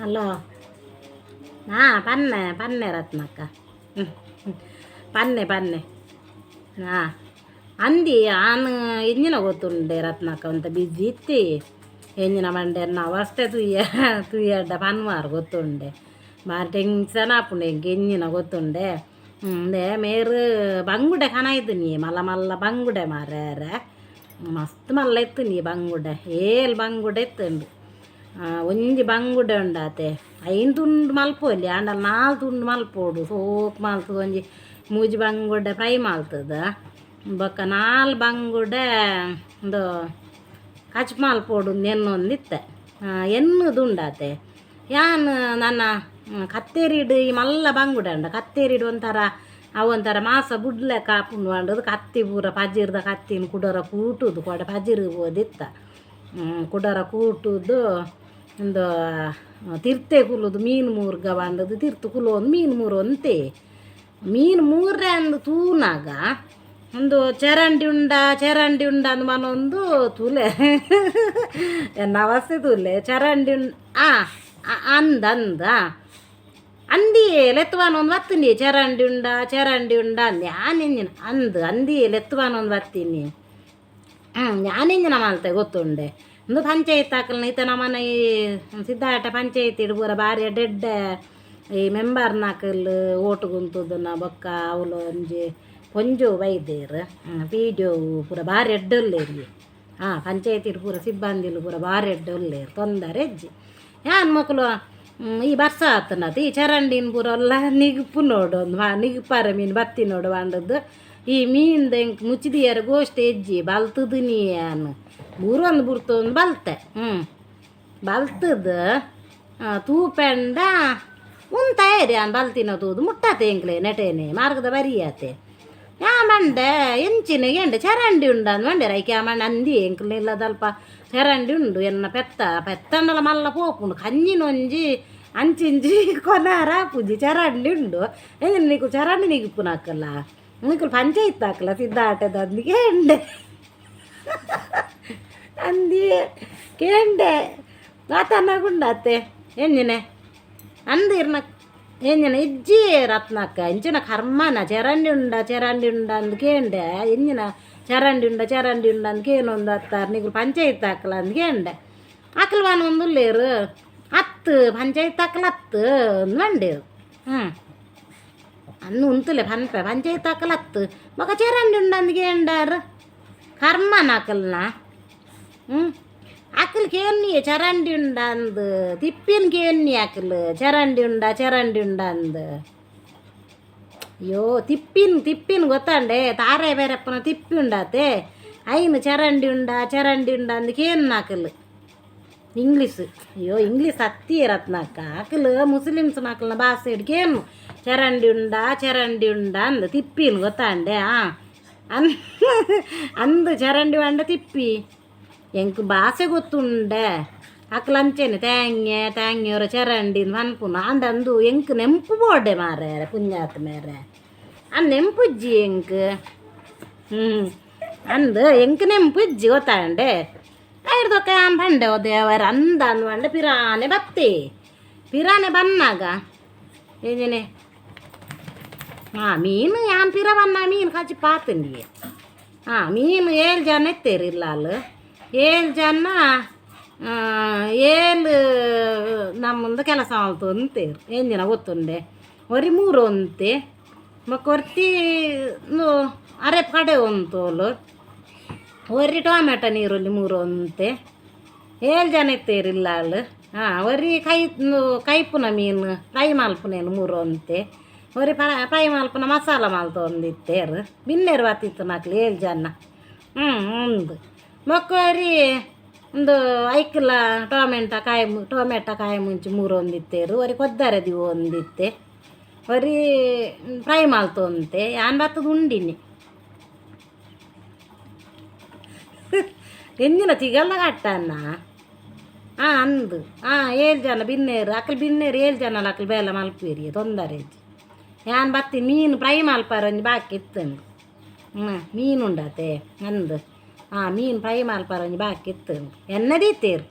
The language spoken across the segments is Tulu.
ಅಲೋ. ಹಾಂ, ಪನ್ನೆ ಪನ್ನೆ ರತ್ನಕ್ಕ. ಹ್ಮ್, ಹ್ಮ್. ಪನ್ನೆ ಪನ್ನೆ. ಹಾಂ, ಅಂದಿ ಆನ್ ಎಂಜಿನ ಗೊತ್ತುಂಡೆ ರತ್ನಕ್ಕ, ಒಂತ ಬಿಜಿ ಇತ್ತಿ. ಎಂಜಿನ ಮಂಡೆ ಅವಸ್ಥೆ ತುಯ್ಯ ತುಯ್ಯಡ್ಡ ಪನ್ವಾರ್ ಗೊತ್ತುಂಡೆ. ಬಾರಿ ಟೆನ್ಷನ್ ಆಪುಂಡು ಎಂಕ್ ಎಂಜಿನ ಗೊತ್ತುಂಡೆ. ಇಂದೆ ಮೇರ್ ಬಂಗುಡೆ ಕನಾಯ್ತು ಮಲ್ಲ ಮಲ್ಲ ಬಂಗುಡೆ ಮಾರ್ಯಾರೆ. ಮಸ್ತ್ ಮಲ್ಲ ಇತ್ತು ಬಂಗುಡೆ. ಏಲ್ ಬಂಗುಡೆ ಇತ್ತುಂಡು. ಒಂಜಿ ಬಂಗುಡೆ ಉಂಡಾತೆ, ಐನ್ ತುಂಡು ಮಲ್ಪೊಲಿ ಆಂಡಲ ನಾಲ್ ತುಂಡು ಮಲ್ಪೊಡು. ಸೋಕ್ ಮಲ್ತದ ಒಂಜಿ ಮೂಜಿ ಬಂಗುಡೆ ಫ್ರೈ ಮಲ್ತದ, ಬೊಕ್ಕ ನಾಲ್ ಬಂಗುಡೆ ಉಂದು ಕಚ್ಪ್ ಮಲ್ಪೊಡು ಎನ್ನೊಂದಿತ್ತೆ. ಎನ್ನುದುಂಡಾತೆ. ಯಾನ್ ನನ ಕತ್ತೇರಿಡ್ ಈ ಮಲ್ಲ ಬಂಗುಡೆ ಉಂಡ. ಕತ್ತೇರಿಡ್ ಒಂಥರ ಅವು ಒಂಥರ ಮಾಸ ಬುಡ್ಲೆಕ್ಕ ಆಪುಂಡು ಪಂಡುದು ಕತ್ತಿ ಪೂರ ಪಜಿರ್ದ ಕತ್ತಿನ ಕುಡೊರ ಕೂಟುದು ಕೊಡೆ ಪಜಿರ್ ಪೋದಿತ್ತ. ಕುಡೊರ ಕೂಟುದು ಉಂದು ತಿರ್ತೆ ಕುಲ್ಲುದು ಮೀನು ಮೂರ್ಗ ಪಂಡುದು ತಿರ್ತು ಕುಲೊಂದು ಮೀನು ಮೂರೊಂತೆ. ಮೀನು ಮೂರ್ರೆ ಅಂದ್ ತೂನಾಗ ಉಂದು ಚರಂಡಿ ಉಂಡ ಚರಂಡಿ ಉಂಡ ಅಂದ್ ಮನೊಂದು ತೂಲೆ ಎನ್ನ ಅವಸ್ಥೆ ತೂಲೆ. ಚರಂಡಿ ಉಂಡು ಆ ಅಂದ್ ಅಂದ್ ಆ ಅಂದಿಯೇ ಲೆತ್ವಾನ ಒಂದು ಬತ್ತಿನಿ. ಚರಂಡಿ ಉಂಡ ಚರಂಡಿ ಉಂಡ ಅಂದ್ ಯಾನ್ ಎಂಜಿನ ಅಂದ್ ಅಂದಿಯೇ ಲೆತ್ವಾನ ಒಂದು ಬತ್ತೀನಿ. ಯಾನ್ ಎಂಜಿನ ಮಲ್ತೆ ಗೊತ್ತುಂಡೆ? ಉಂದು ಪಂಚಾಯತ್ ಅಕಲ್ನ ಇತ್ತೆ ನಮನ ಈ ಸಿದ್ದಾಟ ಪಂಚಾಯತಿಡ್ ಪೂರ ಬಾರಿ ಎಡ್ಡೆ ಈ ಮೆಂಬರ್ನಕಲ್ ಓಟು ಗುಂತುದುನ. ಬೊಕ್ಕ ಅವ್ಲು ಒಂಜಿ ಪೊಂಜೋವು ಬೈದೆರ್, ಪಿ ಡಿ ಒ ಪೂರ ಬಾರಿ ಎಡ್ಡೆ ಉಲ್ಲೆರ್. ಹಾಂ, ಪಂಚಾಯತಿಡ್ ಪೂರ ಸಿಬ್ಬಂದಿಲು ಪೂರ ಬಾರಿ ಎಡ್ಡೆ ಉಲ್ಲೆರ್, ತೊಂದರೆ ಇಜ್ಜಿ. ಯಾನ್ ಮೊಕುಲು ಈ ಬರ್ಸ ಆತುಂಡತ ಈ ಚರಂಡಿನ್ ಪೂರ ಎಲ್ಲ ನಿಗುಪ್ಪು ನೋಡು ಒಂದು ನಿಗುಪಾರೆ ಮೀನು ಬತ್ತಿ ನೋಡು ಪಂಡುದು. ಈ ಮೀನ್ದ ಎಂಕ್ ಮುಚ್ಚಿದಿಯರ ಗೋಷ್ಠಿ ಇಜ್ಜಿ. ಬಲ್ತುದು ನೀ ಯಾನ್ ಬೂರೊಂದು ಬುರ್ತೊಂದು ಬಲ್ತೆ. ಬಲ್ತುದು ತೂಪೆಂಡ ಉಂತಾಯೆರ್. ಯಾನ್ ಬಲ್ತಿನ ತೂದು ಮುಟ್ಟಾತೆ ಎಂಕ್ಲೆ ನೆಟೇನೆ ಮಾರ್ಗದ ಬರಿಯಾತೆ. ಯಾ ಮಂಡೆ ಎಂಚಿನ ಎಂಡೆ ಚರಂಡಿ ಉಂಡು ಮಂಡೇರ್. ಐಕೆ ಆ ಮಂಡೆ ಅಂದಿ ಎಂಕ್ಲೆ ಇಲ್ಲದಲ್ಪ ಚರಂಡಿ ಉಂಡು. ಎನ್ನ ಪೆತ್ತ ಪೆತ್ತಂಡಲ ಮಲ್ಲ ಪೋಪುಂಡು. ಕಂಜಿನೊಂಜಿ ಅಂಚಿಂಚಿ ಕೊನಾರ ಆಪುಜಿ. ಚರಂಡಿ ಉಂಡು ಎಂಜಿನ ನಿಕು ಚರಂಡಿ ನಿಗುಪ್ಪುನಕಲ್ಲ, ನಿಕುಲು ಪಂಚಾಯತ್ ಆಕಲ ಸಿದ್ದಾಟದ ಕೇಂಡೆ ಅಂದಿ ಕೇಂಡೆ. ಆತನಗುಂಡಾತೆ ಎಂಜಿನೆ ಅಂದಿರ್ನ ಎಂಜಿನ ಇಜ್ಜಿ ರತ್ನಕ್ಕ. ಇಂಚಿನ ಕರ್ಮನ ಚರಂಡಿ ಉಂಡ ಚರಂಡಿ ಉಂಡ ಅಂದ್ ಕೇಂಡೆ. ಎಂಜಿನ ಚರಂಡಿ ಉಂಡ ಚರಂಡಿ ಉಂಡ ಅಂದ್ ಕೇನೊಂದು ಅತ್ತಾರ್. ನಿಕುಲು ಪಂಚಾಯತ್ ಆಕಲ ಅಂದ್ ಕೇಂಡೆ. ಅಕಲ್ ವಾನೊಂದುಲ್ಲೇರು ಅತ್ತು ಪಂಚಾಯತ್ ಅಕಲ್ ಅತ್ತು ಅಂದ್ ಪಂಡೇರು. ಅನ್ನು ಉಂತುಲೆ ಪನ್ಪೆ ಪಂಚಾಯತ್ ಅಕಲ್ ಅತ್ತು ಬೊಕ ಚರಂಡಿ ಉಂಡ ಅಂದ್ ಕೇಂಡಾರ್. ಕರ್ಮನ ಅಕಲ್ನ. ಅಕಲ್ ಕೇನ್ನಿ ಚರಂಡಿ ಉಂಡ ಅಂದ್ ತಿಪ್ಪಿನ ಕೇನ್ನಿ ಅಕಲ್ ಚರಂಡಿ ಉಂಡ ಚರಂಡಿ ಉಂಡ ಅಂದ್. ಅಯ್ಯೋ, ತಿಪ್ಪಿನ ತಿಪ್ಪಿನ ಗೊತ್ತಾಂಡೆ ತಾರೆ ಬೇರಪ್ಪನ ತಿಪ್ಪಿ ಉಂಡಾತೆ. ಐನು ಚರಂಡಿ ಉಂಡ ಚರಂಡಿ ಉಂಡ ಅಂದ್ ಕೇನ್ ಅಕಲ್. ಇಂಗ್ಲೀಷ್, ಅಯ್ಯೋ, ಇಂಗ್ಲೀಷ್ ಅತ್ತಿ ರತ್ನಕ್ಕ. ಅಕಲ್ ಮುಸ್ಲಿಮ್ಸ್ ನಕಲ್ನ ಭಾಷೆ ಕೇನು ಚರಂಡಿ ಉಂಡ ಚರಂಡಿ ಉಂಡ ಅಂದ್ ತಿಪ್ಪಿನ ಗೊತ್ತಾಂಡೆ. ಆ ಅನ್ ಅಂದ್ ಚರಂಡಿ ಉಂಡ ತಿಪ್ಪಿ. ಎಂಕ್ ಭಾಷೆ ಗೊತ್ತುಂಡೆ. ಅಕ್ಲ ಅಂಚೆನೆ ತೇಂಗೆ ತೇಂಗೆವ್ರ ಚರಂಡಿ ಪನ್ಪುನು. ಆಂಡ ಅಂದು ಎಂಕ್ ನೆಂಪು ಬೋಡೆ ಮಾರ್ರೆ ಪುಣ್ಯಾತ್ ಮೇರೆ. ಆ ನೆಂಪುಜ್ಜಿ ಎಂಕ್. ಅಂದ್ ಎಂಕ್ ನೆಂಪುಜ್ಜಿ ಗೊತ್ತಾಂಡೆ. ಐಡ್ದೊಕ್ಕ ಯಾನ್ ಪಂಡೆ, ಓ ದೇವರ ಅಂದ ಅಂದ್ ಪಂಡೆ. ಪಿರಾನೆ ಬತ್ತೆ. ಪಿರಾನೆ ಬನ್ನಾಗ ಎಂಜಿನೆ ಹಾಂ ಮೀನು ಯಾನ್ ಪಿರ ಬನ್ನ ಮೀನು ಕಚಿ ಪಾತಂಡಿಯೆ. ಹಾಂ, ಮೀನು ಏಳು ಜನ ಇತ್ತೇರು ಇಲ್ಲಾಲ್. ಏಳು ಜನ ಏಳು ನಮ್ಮಂದು ಕೆಲಸ ಮಲ್ತೊಂತೇರು. ಎಂಜಿನ ಗೊತ್ತುಂಡೆ? ಒರಿ ಮೂರು ಒಂತೆ ಬೊಕ್ಕ ಒರ್ತಿ ಅರೆಪ್ ಕಡೆ ಒಂತೋಲು, ಒರಿ ಟೊಮೆಟೊ ನೀರುಳ್ಳಿ ಮೂರು ಒಂತೆ. ಏಳು ಜನ ಇತ್ತೇರು ಇಲ್ಲಾಲ್. ಹಾಂ, ಒರಿ ಕೈ ಕೈಪುನ ಮೀನು ಫ್ರೈ ಮಲ್ಪುನೇನು ಮೂರು ಒಂತೆ, ಒರಿ ಫ್ರೈ ಮಲ್ಪುನ ಮಸಾಲ ಮಲ್ತೊಂದಿತ್ತೇರು. ಬಿನ್ನೆರು ಬತ್ತಿತ್ತು ನಕ್ಲು ಏಳು ಜನ. ಉಂದು ಬೊಕ್ಕ ಒರಿ ಉಂದು ಐಕ್ಲ ಟೊಮೆಟೊ ಕಾಯಿ ಟೊಮೆಟೊ ಕಾಯಿ ಮುಂಚಿ ಮೂರು ಒಂದಿತ್ತೇರು. ಒರಿ ಕೊದ್ದಾರೆ ದಿವು ಒಂದಿತ್ತೆ, ಒರಿ ಫ್ರೈ ಮಲ್ತೊಂತೆ. ಯಾನ್ ಬತ್ತದ ಉಂಡಿನಿ. ಎಂಜಿನ ತಿಗಲ್ಲ ಕಟ್ಟನ್ನ. ಹಾಂ, ಅಂದು ಹಾಂ ಏಳು ಜನ ಬಿನ್ನೇರು ಅಕಲ್ ಬಿನ್ನೇರು ಏಳು ಜನ ಅಕಲ್ ಬೇಲೆ ಮಲ್ಪೇರಿ, ತೊಂದರೆ ಇಜ್ಜಿ. ಯಾನ್ ಬತ್ತಿ ಮೀನು ಫ್ರೈ ಮಲ್ಪಾರ ಒಂಜಿ ಬಾಕಿ ಇತ್ತುಂಡು. ಹ್ಞೂ, ಮೀನು ಉಂಡಾತೆ ಅಂದು. ಹಾಂ, ಮೀನು ಫ್ರೈ ಮಲ್ಪಾರ ಒಂಜಿ ಬಾಕಿ ಇತ್ತುಂಡು. ಎನ್ನದೀತೇರು.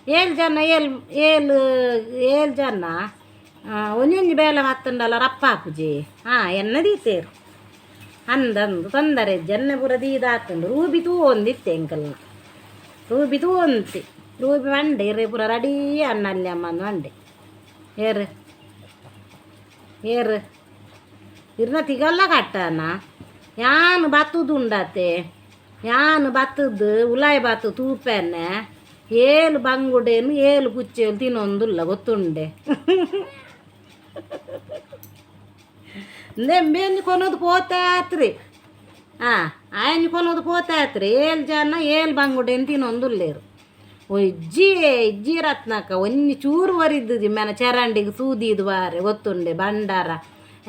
ಏಳು ಜನ ಏಳು ಏಳು ಏಳು ಜನ ಒಂಜೊಂಜಿ ಬೇಲೆ ಬತ್ತುಂಡಲ ರಪ್ಪ ಹಾಪುಜಿ ಹಾಂ ಎನ್ನ ದೀತೇರು ಅಂದಂದು ತೊಂದರೆ ಜನ್ನ ಪೂರ ದೀದಾತುಂಡು ರೂಬಿ ತೂವೊಂದಿತ್ತೆ ಎಂಕಲ್ನ ರೂಬಿ ತೂವೊಂತಿ ರೂಬಿ ಮಂಡೆ ಇರೆ ಪೂರ ರೆಡಿ ಅನ್ನ ಅಲ್ಲಿ ಅಮ್ಮನ ಮಂಡೆ ಏರು ಏರು ಇರ್ನ ತಿಗಲ್ಲ ಕಟ್ಟನ ಯಾನ್ ಬತ್ತುದುಂಡತೆ ಯಾನ್ ಬತ್ತದ್ದು ಉಲಾಯ್ ಬತ್ತು ತೂಪೆನೆ ಏಳು ಬಂಗುಡೇನು ಏಳು ಕುಚ್ಚೇಲು ತಿನ್ನೊಂದುಲ್ಲ ಗೊತ್ತುಂಡೆ ನೆಂಬೆಂಜಿ ಕೊನೋದು ಪೋತಾತ್ರಿ ಹಾಂ ಆಯಂಜಿ ಕೊನೋದು ಪೋತಾತ್ರಿ ಏಳು ಜನ ಏಳು ಬಂಗುಡೇನು ತಿನ್ನೊಂದುಲ್ಲೇರು ಓ ಇಜ್ಜಿ ಇಜ್ಜಿ ರತ್ನಕ್ಕ ಒಂಜಿ ಚೂರು ಒರಿದ್ದುಜಿ ಮೆನ ಚರಂಡಿಗೆ ಸೂದಿದು ಬಾರೆ ಗೊತ್ತುಂಡೆ ಬಂಡಾರ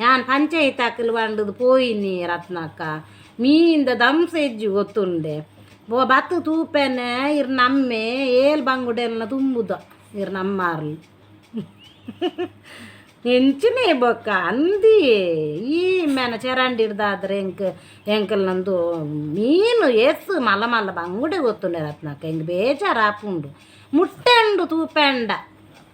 ಯಾನ್ ಪಂಚಾಯತ್ ಅಕ್ಕಲು ಬಂಡದು ಪೋಯಿನಿ ರತ್ನಕ್ಕ ಮೀಂದ ದಂಸ ಎಜ್ಜಿ ಗೊತ್ತುಂಡೆ ಬೋ ಬತ್ತು ತೂಪೆನೆ ಇರ್ ನಮ್ಮೆ ಏಲ್ ಬಂಗುಡೆಲ್ಲ ತುಂಬುದ ಇರ್ ನಮ್ಮಾರ್ಲು ಎಂಚಿನೇ ಬೊಕ್ಕ ಅಂದಿ ಈ ಮೆನ ಚರಂಡಿ ಹಿಡ್ದಾದ್ರೆ ಎಂಕ್ ಎಂಕಲ್ ನಂದು ಮೀನು ಏಸು ಮಲ್ಲ ಮಲ್ಲ ಬಂಗುಡೆ ಗೊತ್ತುಂಡೆ ರತ್ನಕ್ಕ ಎಂಕ್ ಬೇಜಾರು ಆಪುಂಡು ಮುಟ್ಟೆ ಉಂಡು ತೂಪೆಂಡ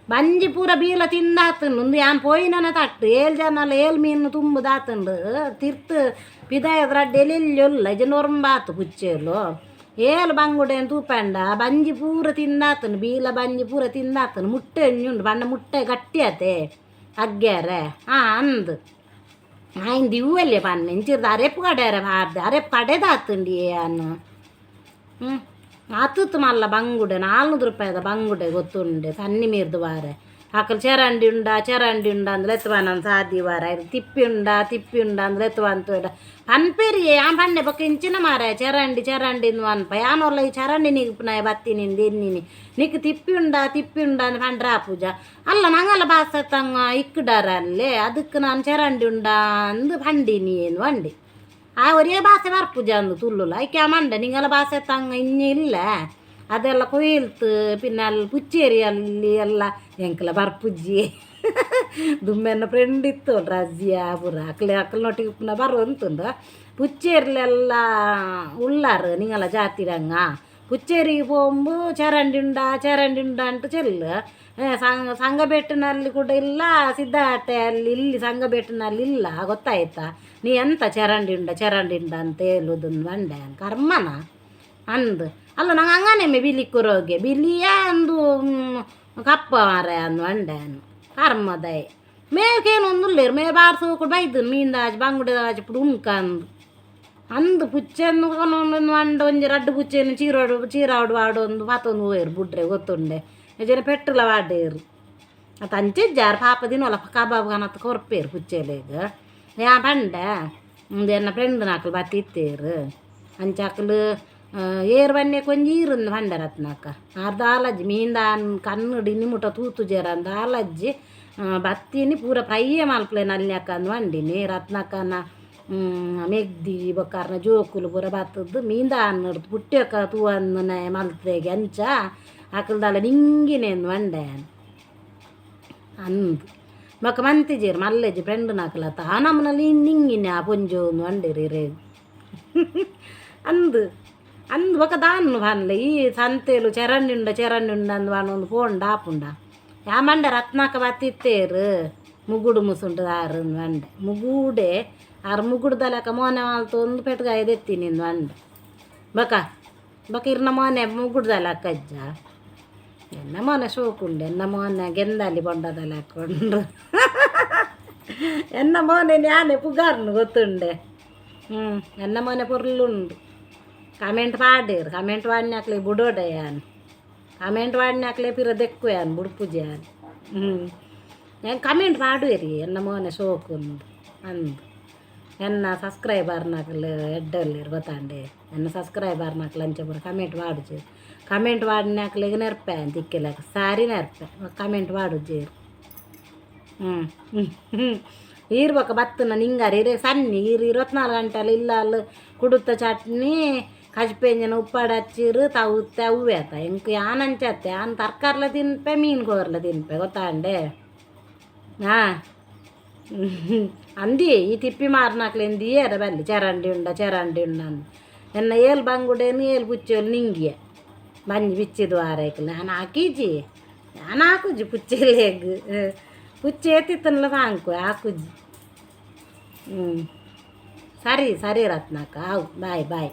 ಬಂಜಿ ಪೂರ ಬೀಲ ತಿಂದಾತುಂಡು ಒಂದು ಯಾನ್ ಪೋಯಿನನ ತಟ್ಟು ಏಳು ಜನಲ ಏಳು ಮೀನು ತುಂಬುದಾತುಂಡು ತಿರ್ತು ಪಿದಾಯದ ರಡ್ಡ್ ಎಲೆಲ್ಲಿ ಇಜ್ಜ ಪುಚ್ಚೇಲು ಏಳು ಬಂಗುಡೆ ತೂಪೆಂಡ ಬಂಜಿ ಪೂರ ತಿಂದಾತುಂಡು ಬೀಲ ಬಂಜಿ ಪೂರ ತಿಂದಾತುಂಡು ಮುಟ್ಟೆ ಉಂಡು ಬಣ್ಣ ಮುಟ್ಟೆ ಗಟ್ಟಿ ಆತೆ ಅಗ್ಗ್ಯಾರೆ ಹಾಂ ಅಂದು ಆಯ್ನ್ ದಿವ್ವಲ್ಲೆ ಪನ್ನೆ ಇಂಚಿರ್ದ ಅರೆಪು ಕಡೆಯರ ಪಾಡ್ದೆ ಅರೆಪು ಕಡೆದಾತುಂಡು ಅನ್ನು ಹ್ಞೂ ಆತುತ್ತು ಮಲ್ಲ ಬಂಗುಡೆ 400 ರೂಪಾಯಿದ ಬಂಗುಡೆ ಗೊತ್ತುಂಡೆ ಸನ್ನಿ ಮೀರ್ದು ವಾರೆ ಅಕಲ್ ಚರಂಡಿ ಉಂಡ ಚರಂಡಿ ಉಂಡ ಅಂದ್ರೆ ಎತ್ತುವನ ಸಾದಿ ವಾರ ತಿಪ್ಪಿ ಉಂಡ ತಿಪ್ಪಿ ಉಂಡ ಅಂದ್ರೆ ಎತ್ತುವಂತ ಪನ್ಪೇರಿ ಆ ಪನ್ನೆ ಬೊಕ್ಕ ಇಂಚಿನ ಮಾರ ಚರಂಡಿ ಚರಂಡಿ ಅನ್ಪ ಯಾನೊಲ್ಲ ಈ ಚರಂಡಿ ನಿಗ್ಪುನಾಯ ಬತ್ತಿ ನಿಂದ ಎನ್ನಿನಿ ನಿಕ್ ತಿಪ್ಪಿ ಉಂಡ ತಿಪ್ಪಿ ಉಂಡ ಅಂದ್ ಪಂಡ್ರ ಪೂಜಾ ಅಲ್ಲ ನಂಗಲ್ಲ ಬಾಸ ತಂಗ ಇಕ್ಕಡಾರ ಅಲ್ಲೇ ಅದಕ್ಕೆ ನಾನು ಚರಂಡಿ ಉಂಡ ಅಂದು ಪಂಡಿನಿ ಏನು వండి ಆ ಒರೇ ಭಾಷೆ ಬರ್ಪುಜ ಅಂದು ತುಳ್ಳುಲ ಐಕೆ ಮಂಡೆ ನಿಂಗಲ ಭಾಷೆ ತಂಗ ಇನ್ನು ಇಲ್ಲ ಅದೆಲ್ಲ ಕೊಯ್ಲ್ತು ಪಿನ್ನ ಅಲ್ಲಿ ಪುಚ್ಚೇರಿಯಲ್ಲಿ ಎಲ್ಲ ಎಂಕಲ ಬರ್ಪುಜ್ಜಿ ದುಮ್ಮೆನ್ನ ಫ್ರೆಂಡ್ ಇತ್ತು ರಜಿಯಾ ಪೂರ ಅಕ್ಲೆ ಅಕ್ಲ್ನೊಟ್ಟಿಗೆ ಪುನಃ ಬರುವಂತುಂಡು ಪುಚ್ಚೇರಿಲೆಲ್ಲ ಉಳ್ಳಾರು ನಿಂಗಲ ಜಾತಿರಂಗ ಪುಚ್ಚೇರಿಗೆ ಪೋಂಬು ಚರಂಡಿ ಉಂಡ ಚರಂಡಿ ಉಂಡ ಅಂಟು ಚೆಲ್ಲು ಸಂಘ ಸಂಘಬೆಟ್ಟಿನಲ್ಲಿ ಕೂಡ ಇಲ್ಲ ಸಿದ್ಧಾಟೆಯಲ್ಲಿ ಇಲ್ಲಿ ಸಂಘಬೆಟ್ಟಿನಲ್ಲಿ ಇಲ್ಲ ಗೊತ್ತಾಯ್ತಾ ನೀ ಎಂತ ಚರಂಡಿ ಉಂಡ ಚರಂಡಿ ಉಂಡ ಅಂತ ಹೇಳುದೊಂದು ಬಂಡೆ ಕರ್ಮನ ಅಂದು ಅಲ್ಲ ನಂಗೆ ಅಂಗನೆ ಬಿಲಿ ಕುರೋಗೆ ಬಿಲಿಯ ಅಂದು ಕಪ್ಪ ಮಾರೆ ಅಂದು ಅಂಡೆ ಕರ್ಮದಯ ಮೇಕೇನು ಒಂದುಲ್ಲೇರು ಮೇ ಬಾರ್ಸು ಬೈದು ಮೀಂದಾಚ್ ಬಂಗುಡೆದಾಚ್ ಪುಡು ಉಂಕ ಅಂದು ಅಂದು ಪುಚ್ಚೆನ್ನು ಅಂಡ ಒಂಜಿ ರಡ್ಡು ಪುಚ್ಚೆನು ಚೀರೋಡು ಚೀರಾವಡು ವಾಡೊಂದು ಪತ್ತೊಂದು ಹೋಯರು ಬುಡ್ರೆ ಗೊತ್ತುಂಡೆ ಯಜನ ಪೆಟ್ಟುಲ ವಾಡೇರು ಅತ್ತ ಅಂಚೆಜ್ಜಾರು ಪಾಪ ದಿನೊಲ ಕಬಾಬ್ ಕನತ್ ಕೊರ್ಪೇರು ಪುಚ್ಚೆಲೆಗ್ ಯಾ ಪಂಡೆ ಉಂದು ಎನ್ನ ಫ್ರೆಂಡ್ ನಕಲು ಬತ್ತಿತ್ತೇರು ಅಂಚ ಅಕ್ಲು ಏರ್ ಬನ್ನೆ ಕೊಂಜಿ ಈರುಂದು ಪಂಡೆ ರತ್ನಕ್ಕ ಅರ್ಧ ಆಲಜ್ಜಿ ಮೀಂದ ಕಣ್ಣು ಇನಿ ಮುಟ ತೂತುಜೆರ್ ಅಂದ್ ಆಲಜ್ಜಿ ಬತ್ತೀನಿ ಪೂರ ಫ್ರೈಯೇ ಮಲ್ಪುಲೆ ನಲ್ಯಕ್ಕ ಅಂದ್ ಪಂಡಿನಿ ರತ್ನಕ್ಕನ ಮೆಗ್ದಿ ಬೊಕ್ಕ ಜೋಕುಲು ಪೂರ ಬತ್ತದ್ದು ಮೀಂದ ಅನ್ನಡ್ದು ಪುಟ್ಯಕ್ಕ ತೂವಂದನೆ ಮಲ್ತೆಗೆ ಅಂಚ ಅಕಲ್ದಾಲ ನಿಂಗಿನೇಂದು ಪಂಡೆ ಅಂದು ಬೊಕ್ಕ ಮಂತಿಜೆರ್ ಮಲ್ಲೆಜ್ಜಿ ಫ್ರೆಂಡ್ ನಕಲತ್ತ ಆ ನಮ್ಮನಲ್ಲಿ ನಿಂಗಿನ ಆ ಪೊಂಜೋಂದು ಪಂಡೆರ್ ಇರೆಗ್ ಅಂದು ಅಂದು ಬೊಕ್ಕ ದಾನ್ನು ಪನ್ಲೆ ಈ ಸಂತೆಲು ಚರಂಡಿ ಉಂಡ ಚರಂಡಿ ಉಂಡ ಅಂದ್ ಪನೊಂದು ಪೋಂಡ ಆಪುಂಡ ಯಾ ಮಂಡೆ ರತ್ನಾಕ ಬತ್ತಿತ್ತೇರು ಮುಗುಡು ಮುಸುಂಡು ದಾರು ಪಂಡೆ ಮುಗೂಡೆ ಆರ್ ಮುಗುಡ್ದಲಕ ಮೋನೆ ಮಲ್ತೊಂದು ಪೆಟ್ಗಾಯ ದೆತ್ತೀನಿ ಪಂಡೆ ಬೊಕ ಬೊಕ ಇರ್ನ ಮೋನೆ ಮುಗುಡ್ದಲಕ್ಕ ಅಜ್ಜ ಎನ್ನ ಮೋನೆ ಶೋಕುಂಡು ಎನ್ನ ಮೋನೆ ಗೆಂದಾಲಿ ಬೊಂಡದಲ್ಲಿ ಹಾಕೊಂಡು ಎನ್ನ ಮೋನೆ ಯಾನೆ ಪುಗಾರ್ನು ಗೊತ್ತುಂಡೆ ಹ್ಞೂ ಎನ್ನ ಮೋನೆ ಪೊರ್ಲುಂಡು ಕಮೆಂಟ್ ಪಾಡೇರು ಕಮೆಂಟ್ ವಾಡಿನಾಕ್ಲೆ ಬುಡೋಡೆ ಯಾನ್ ಕಮೆಂಟ್ ವಾಡಿನಾಕ್ಲೆ ಪಿರ ದೆಕ್ಕು ಯಾನ್ ಬುಡ್ಪುಜಿ ಯಾನ್ ಹ್ಞೂ ഞാൻ ಕಮೆಂಟ್ ಪಾಡುವೆರಿ ಎನ್ನ ಮೋನೆ ಶೋಕುಂದು ಅಂದು ಎನ್ನ ಸಬ್ಸ್ಕ್ರೈಬರ್ನಕ್ಲು ಎಡ್ಡಲ್ಲೇರು ಗೊತ್ತಾಂಡೆ ಎನ್ನ ಸಬ್ಸ್ಕ್ರೈಬರ್ನಕ್ಲು ಅಂಚ ಪೂರ ಕಮೆಂಟ್ ವಾಡುಜೆರ್ ಕಮೆಂಟ್ ವಾಡಿನಕ್ಲೆಗ್ ನೆರ್ಪೆ ತಿಕ್ಕೆಲಕ ಸಾರಿ ನೆರ್ಪೆ ಕಮೆಂಟ್ ವಾಡುಜೆರ್ ಹ್ಞೂ ಈರ್ ಬೊಕ ಬತ್ತುನ ನಿಂಗಾರ ಇರೆ ಸನ್ನಿ ಈರ್ 24 ಗಂಟೆಲ ಇಲ್ಲಾಲ್ ಕುಡುತ್ತ ಚಟ್ನಿ ಕಜ್ಪೆಂಜನ ಉಪ್ಪಾಡ ಹಚ್ಚಿರು ತವುತ್ತೆ ಅವ್ವೆ ಆತ ಎಂಕ್ ಯಾನ್ ಅಂಚತ್ತೆ ಯಾನ್ ತರಕಾರಿಲ ತಿನ್ಪೆ ಮೀನು ಕೋರ್ಲ ತಿನ್ಪೆ ಗೊತ್ತಾಂಡೆ ಹಾಂ ಅಂದಿ ಈ ತಿಪ್ಪಿ ಮಾರ್ನಾಕ್ಲೆನ್ ದಿಯರ ಬಲ್ಲಿ ಚರಂಡಿ ಉಂಡ ಚರಂಡಿ ಉಂಡ ಅಂದ್ ಎನ್ನ ಏಲ್ ಬಂಗುಡೇನು ಏಲ್ ಪುಚ್ಚೇಲು ನಿಂಗಿಯ ಬಂಜಿ ಬಿಚ್ಚಿದ್ ವಾರೈಕ್ಲ ಯಾನ್ ಆಕೀಜಿ, ಯಾನ್ ಆಕುಜಿ ಪುಚ್ಚೆಲೆಗ್. ಪುಚ್ಚೆ ಏತಿತ್ತನ್ಲ ಸಾಂಕು ಆಕುಜಿ. ಸರಿ ಸರಿ ರತ್ನಕ್ಕ, ಆವು, ಬಾಯ್ ಬಾಯ್.